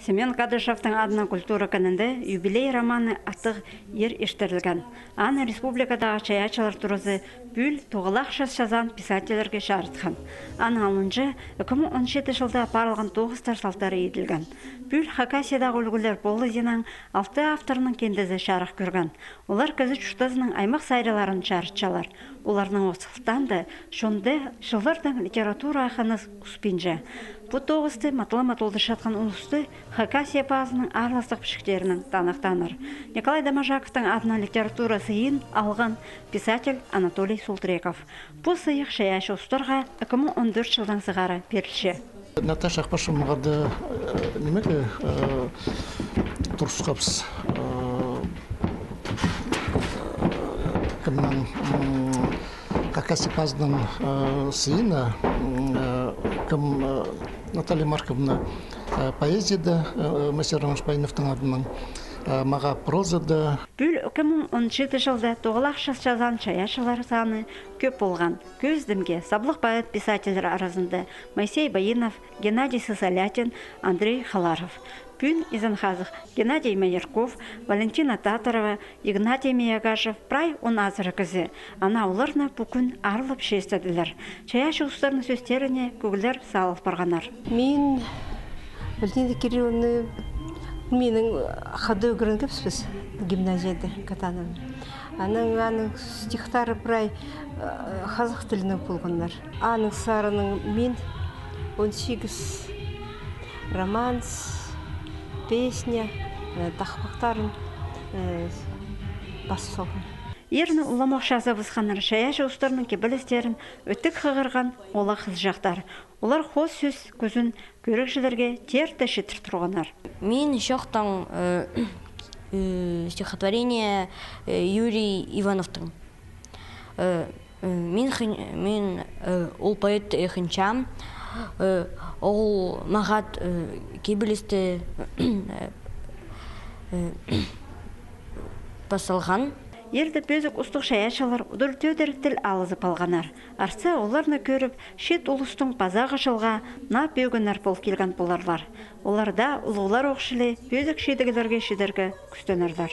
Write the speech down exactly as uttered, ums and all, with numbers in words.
Семён Кадышевтің адынаң культура кінінде «Юбилей» романы аттығ ир иртірілген. Аны республикадағы чайаачылар туразы пӱӱл тоғалахчазын чазаан писательлерге чарытхан. Аның алнынҷа ікі муң он читі чылда апарылған тоғыстар салтары иділген. Пӱӱл Хакасиядағы ӱлгӱлер полызинаң алты авторның киндезі чарых кӧрген. Олар кізі чуртазының аймах сайралларын чарытчалар. Оларның осхалтанда чонда чыллардаң литература хыныс успинча. Пу тоғысты матап-матап толдырчатхан улусты Хакасия пазының аарластығ пічіктерінең таныхтааннар. Николай Доможаковтың адынаң литература сыйын алған писатель Анатолий Султреков. Пу сыйых чайаачы устарға ікі муң он тӧрт чылдаң сығара пирілче. Наташа Ахпашевнаға даа, э, нимее, э, турысхабыс, э, кемнің, м, Хакасия пазының, э, сыйына, м, э, кем, э, Наталья Марковна, э, поэзияда, э, Моисей Романович Баиновтың адынаң, э, мағаа прозада. Пӱӱл ікі муң он читі чылда тоғалахчазын чазаан чайаачылар саны кӧп полған. Кӧзідімге, саблығ поэт-писательлер аразында Моисей Баинов, Геннадий Сысолятин, Андрей Халаров. Пӱӱн изен-хазых Геннадий Майырков, Валентина Татарова, Игнатий Миягашев, прай он азыра кізі. Ана оларны пу кӱн аарлап честеділер. Чайаачы устарның сӧстеріне кӧглер салыл парғаннар. Мин Валентина Кирилловна, минің хада ӱгренгебіс піс гимназияда Катанова. Аның, аның стихтары прай, э, хазах тілінең полғаннар. Аның сарынаң мин он сигіс романс, песня, э, тахпахтарын, э, пас салғам. Ирні уламох чазабысханнар чайаачы устарның кибелістерін ӧтік хығырған ола хызыҷахтар. Олар хоос сӧс кӱзін кӧрігҷілерге теерте читір турғаннар. Мин чоохтаам, э, э, стихотворение, э, Юрий Ивановтың. Э, э, мин хын-, мин, э, ол поэт, э, хынчам, э, ол мағат, э, кибелісті, э, э, пас салған. Ирде пӧзік устығ чайаачылар удур тӧдір тіл алызып алғаннар. Арса оларны кӧріп, чиит улустың пазағы чылға наа пӧгіннер пол килген поларлар. Олар даа улуғлар ох чіли пӧзік чидіглерге читерге кӱстенерлер.